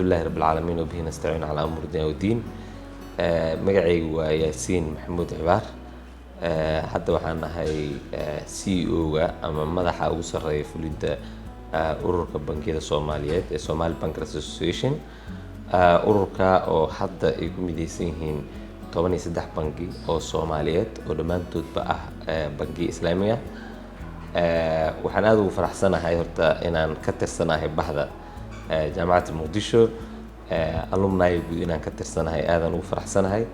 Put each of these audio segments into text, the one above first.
Alxamdulilahi rabbi alcaalamiin, wabihi nastaciin calaa umuuri dunya wadiin. Magacaygu waa Yaasiin Maxamuud Cibaar. Hadda waxaan ahay CEO-ga ama madaxa ugu sarreeya fulinta Ururka Bangiyada Soomaaliyeed ee Somali Bankers Association, ururka oo hadda ay ku mideysan yihiin 13 bangi oo Soomaaliyeed oo dhammaantoodba ah bangiya Islaamiga. Waxaan aada ugu faraxsanahay horta inaan ka tirsanahay bahda Jaamacadda Muqdisho, alumni guud inaan ka tirsanahay aadaan ugu faraxsanahay.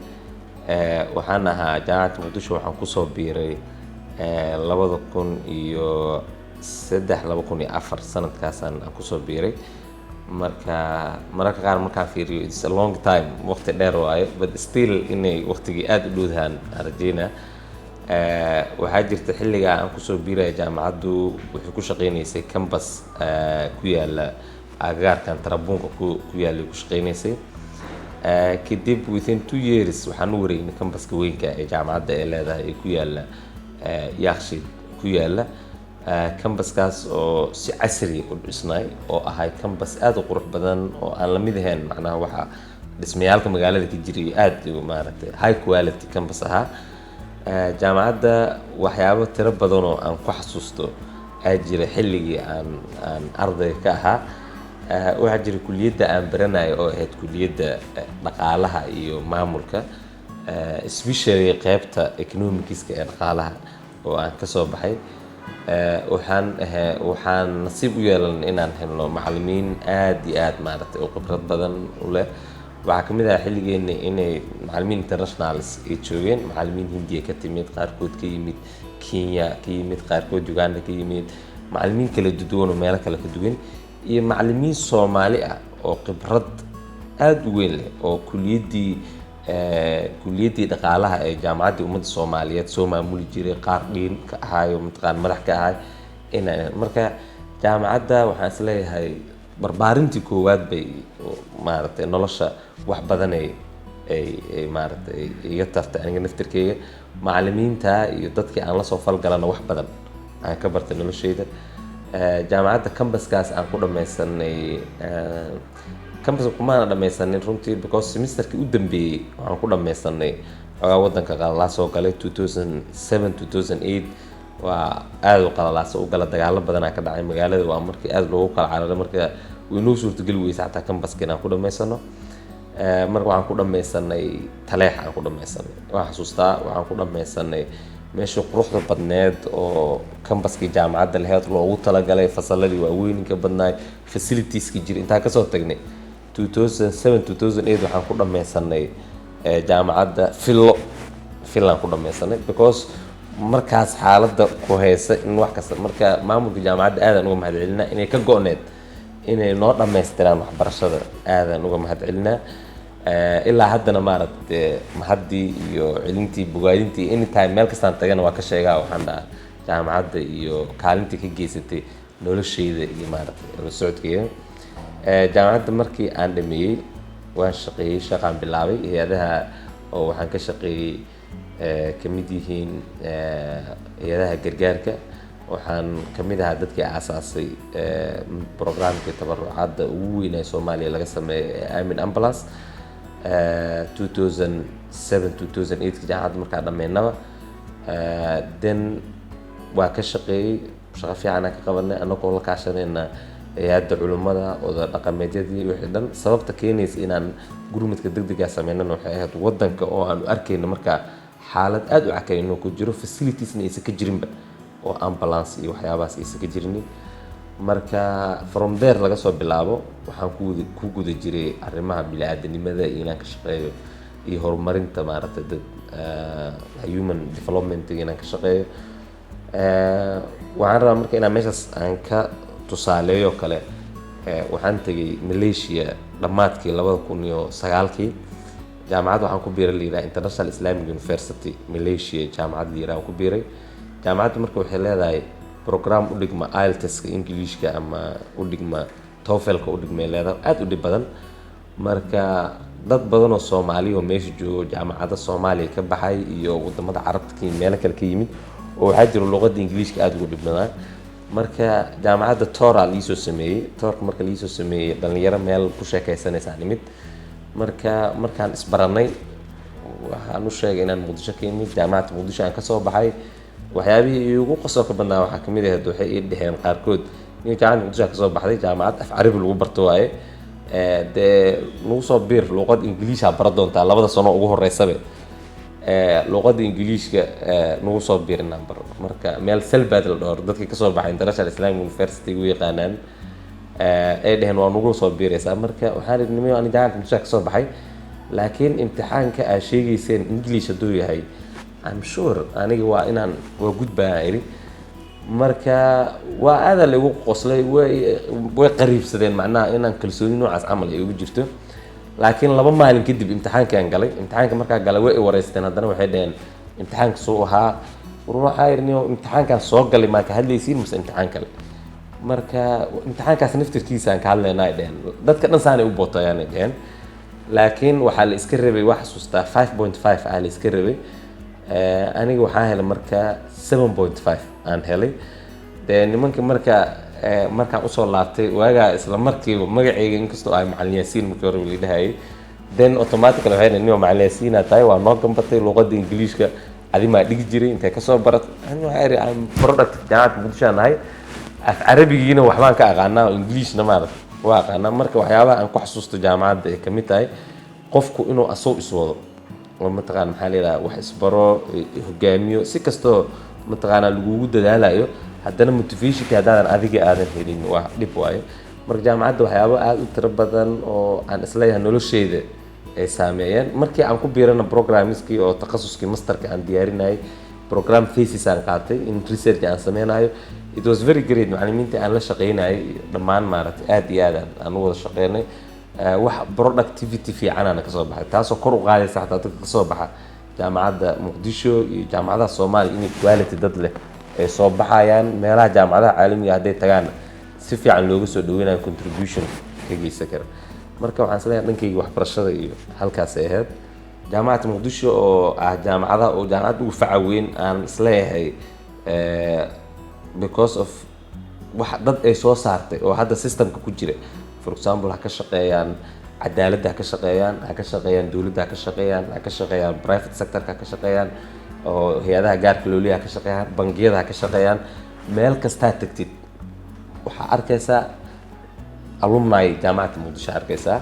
Waxaan ahaa Jaamacadda Muqdisho, waxaan kusoo biiray 2003, 2004 sanadkaasaan aan kusoo biiray. Marka mararka qaar markaan fiiriyo, it's a long time, waqti dheer waayo, but still inay waqtigii aada u dhowdahaan aan rajeynaa. Waxaa jirta xilligaa aan kusoo biiraya, jaamacaddu waxay ku shaqeyneysay campus ku yaala agagaarkan tarabuunka ku yaallay ku shaqeyneysay. Kadib within 2 years waxaan u wareegnay campuska weynka ee jaamacadda ee leedahay ee ku yaalla Yaaqshiid ku yaalla, campuskaas oo si casri u dhisnay oo ahay campus aada u qurux badan oo aan la mid ahayn macnaha waxa dhismayaalka magaalada ka jiray, aada maaragtay high quality campus ahaa. Jaamacadda waxyaabo tiro badan oo aan ku xasuusto aa jira xilligii aan ardayga ka ahaa. Waxaa jira kuliyadda aan baranayo oo ahayd kuliyadda dhaqaalaha iyo maamulka, especially qeybta economicska ee dhaqaalaha oo aan kasoo baxay. Waxaan nasiib u yeelan inaan helno macallimiin aad iyo aad maaragtay u khibrad badan u leh. Waxaa kamid ahaa xilligeena inay macallimiin internationals ay joogeen, macallimiin Hindiya ka timid, qaarkood ka yimid Kenya ka yimid, qaarkood Uganda ka yimid, macallimiin kala duwan oo meelo kale ka duwan, iyo macallimiin Soomaali ah oo khibrad aada u weyn leh oo kuliyaddii dhaqaalaha ee Jaamacaddii Ummadda Soomaaliyeed soo maamuli jiray, qaar dhiin ka ahaayo mataqaan madax ka ahay. Ina marka jaamacadda waxaan isleeyahay barbaarintii koowaad bay maaragtay nolosha wax badan ay maaragtay iga tartay aniga naftirkeyga, macallimiinta iyo dadkii aan lasoo falgalana wax badan aan ka bartay nolosheyda. Jaamacadda campuskaas aan ku dhammaysanay, campuska kumaana dhammaysanin runtii because semesterkii u dambeeyey waxaan ku dhammaysanay xoogaa waddanka qalalaa soo galay 2007, 2008, waa aada u qalalaasa u gala, dagaalo badanaa ka dhacay magaalada, waa markii aada loogu kala cararay. Marka way noo suurtageli weysay xataa campuska inaan ku dhammaysano. Marka waxaan ku dhammaysanay Taleex aan ku dhammaysanay. Waan xasuustaa, waxaan ku dhammaysanay meeshii quruxda badneed oo campuskii jaamacadda laheyd loogu talagalay, fasaladii waaweyninka badnaay, facilitieski jiray intaan kasoo tagnay 2007, 2008, waxaan ku dhammaysanay jaamacadda fillo fillaan ku dhammaysanay because markaas xaaladda ku haysa in wax kasta. Marka maamulka jaamacadda aadaan uga mahadcelinaa inay ka go-need inay noo dhammaystiraan waxbarashada, aadaan uga mahadcelinaa. Ilaa haddana maaragtay mahaddii iyo celintii bogaadintii anytime meel kastaan tagana waa ka sheegaa, waxaan dhahaa jaamacadda iyo kaalintii ka geysatay nolosheyda iyo maaragtay la socodkeeda. Jaamacadda markii aan dhameeyey waan shaqeeyey, shaqaan bilaabay hay-adaha oo waxaan ka shaqeeyey kamid yihiin hay-adaha gargaarka. Waxaan kamid ahaa dadkii aasaasay programkii tabarucaadda ugu weynaa Soomaaliya laga sameeyo ee Aamin Ambulance 2007, 2008 jaamacadda markaa dhameynaba. Then waa ka shaqeeyey, shaqo fiican aan ka qabanay anagoo la kaashanayna hay-adda culimmada, oda dhaqameedyadii, wixii dhan. Sababta keenaysa inaan gurmadka degdega sameynana waxay ahayd wadanka oo aanu arkayno markaa xaalad aada u cakayn inuu ku jiro, facilitiesna aysan ka jirinba oo ambulance iyo waxyaabahaas aysan ka jirinin. Marka from there laga soo bilaabo waxaan ku guda jiray arrimaha bini-aadanimada iyo inaan ka shaqeeyo iyo horumarinta maaragtay dad human development inaan ka shaqeeyo. Waxaan rabaa marka inaan meeshaas aan ka tusaaleeyo kale. Waxaan tegay Malaysia dhammaadkii 2009-kii. Jaamacad waxaan ku biiray la yiraha International Islamic University Malaysia, jaamacad la yiraha ku biiray. Jaamacaddu marka waxay leedahay program u dhigma IELTS-ka Englishka ama u dhigma TOEFL-ka u dhigmay leedahay, aada u dhib badan. Marka dad badan oo Soomaali oo meesha joogo, jaamacadda Soomaaliya ka baxay iyo wadamada Carabta ka yimid, meelo kale ka yimid, oo waxaa jira luqadda Ingiliishka aada ugu dhib badan. Marka jaamacadda tour-aa liisoo sameeyey. Tour-ka marka liisoo sameeyey, dhalinyaro meel ku sheekaysanaysaa nimid. Marka markaan isbaranay, waxaan u sheegay inaan Muqdisho ka imid, Jaamacadda Muqdisho aan kasoo baxay. Waxyaabihii iigu qosolka badnaa waxaa kamid ahayd, waxay ii dheheen qaarkood, "Nin Jaamacadda Muqdisho aan kasoo baxday, jaamacad af Carabi lagu barto waaye, dee nagu soo biir, luuqad Ingiliishaa bara doontaa 2da sano ugu horeysabe, luuqadda Ingiliishka nagu soo biir inaan baro." Marka meel Selbad la dhaho, dadkii kasoo baxay International Islamic University u yaqaanaan, ay dheheen, "Waa nagu soo biiraysaa?" Marka waxaan idhi, "Nimayo, ani Jaamacadda Muqdisho kasoo baxay, laakiin imtixaanka aad sheegayseen English hadduu yahay, I'm sure aniga waa inaan waa gudbaa," idhi. Marka waa aadaa la igu qoslay, way qariibsadeen, macnaha inaan kalsooni noocaas camal ay igu jirto. Laakiin 2 maalin kadib imtixaankaan galay. Imtixaanka markaa galay, way i wareysteen haddana, waxay dhaheen, "Imtixaanka suu ahaa?" War waxaa idhi, "Niyow, imtixaankaan soo galay maa ka hadlaysiin mise imtixaan kale?" Marka "Imtixaankaas naftirkiisaan ka hadlaynaa," ay dheheen. "Dadka dhan saanay u bootayaan," ay dheheen. Laakiin waxaa la iska rabay, waa xasuustaa, 5.5 aa la iska rabay. Aniga waxaan helay marka 7.5 aan helay. Dee nimanka marka markaan usoo laabtay waagaa, isla markiiba magacayga, inkastoo ay Macalin Yaasiin markii hore la dhahayay, then automatically waxay dhaheen, "Nio, Macalin Yaasiinaa tahay, waa noo gambatay, luuqadda Ingiliishka adimaa dhigi jiray, intay kasoo baratay?" Ani waxaa idhi, "I'm product Jaamacadda Muqdisho aan nahay, af Carabigiina waxbaan ka aqaanaa oo Ingiliishna maarata waa aqaanaa." Marka waxyaabaha aan ku xasuusto jaamacadda ay kamid tahay qofku inuu asaw iswado oo mataqaana, maxaa la yidhaha, wax isbaro, hogaamiyo. Si kastoo mataqaanaa lagugu dadaalayo, haddana motivationka haddaadan adiga aadan helin, waa dhib waayo. Marka jaamacadda waxyaabo aada u tiro badan oo aan isleeyahay nolosheyda ay saameeyeen. Markii aan ku biirana programmiskii oo takhasuskii masterka aan diyaarinayay, program thesis aan qaatay in research aan sameynayo, it was very great. Macallimiinta aan la shaqeynayay dhammaan, maaragtay, aad iyo aad aan u wada shaqeynay. Wax productivity fiicanaana kasoo baxay, taasoo kor u qaadaysa xataa dadka kasoo baxa Jaamacadda Muqdisho iyo jaamacadaha Soomaaliya inay quality dad leh ay soo baxayaan, meelaha jaamacadaha caalamiga hadday tagaan si fiican looga soo dhaweynayo, contribution ka geysan kara. Marka waxaan isleeyahay dhankayga waxbarashada iyo halkaasay ahayd. Jaamacadda Muqdisho oo ah jaamacadaha oo jaamacad ugu faca weyn aan isleeyahay, because of wax dad ay soo saartay oo hadda systemka ku jira, for example, ha ka shaqeeyaan cadaaladda, ha ka shaqeeyaan, ha ka shaqeeyaan dowladda, ha ka shaqeeyaan, ha ka shaqeeyaan private sectorka, ha ka shaqeeyaan oo hay-adaha gaarka loo leeyahay ha ka shaqeeyaan, bangiyada ha ka shaqeeyaan, meel kastaa tagtid waxaa arkaysaa alumni Jaamacadda Muqdisho arkaysaa.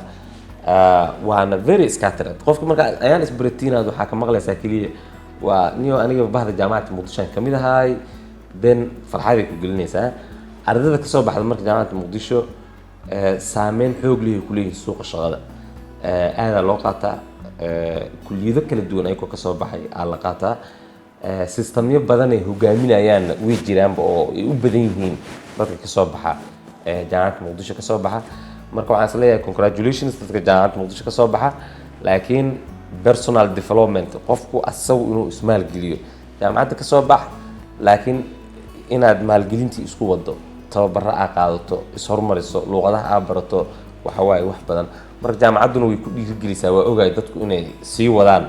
Waana very scattered. Qofka marka ayaan isbaratiinaad waxaa ka maqlaysaa keliya, "Waa niyo, aniga bahda Jaamacadda Muqdisho aan kamid ahaay." Then farxaday ku gelinaysaa. Ardayda kasoo baxda marka Jaamacadda Muqdisho saameyn xoog leh ay ku leeyihiin suuqa shaqada. Aadaa loo qaataa, kulliyado kala duwan ayagoo kasoo baxay aa la qaataa. Systemyo badan ay hogaaminayaanna way jiraanba oo ay u badan yihiin dadka kasoo baxa Jaamacadda Muqdisho kasoo baxa. Marka waxaan is leeyahay congratulations dadka Jaamacadda Muqdisho kasoo baxa. Laakiin personal development, qofku asagu inuu ismaalgeliyo, jaamacadda kasoo bax, laakiin inaad maalgelintii isku wado, tababaro aa qaadato, ishormariso, luuqadaha aa barato, waxa waaye wax badan. Marka jaamacadduna way ku dhiirigelisaa, waa ogaay, dadku inay sii wadaan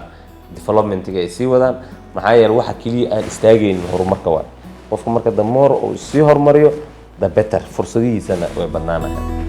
developmentiga, ay sii wadaan, maxaa yeele waxa keliya aan istaagaynin horumarka waay. Qofku marka the more uu sii horumariyo, the better, fursadihiisana way badnaanayaan.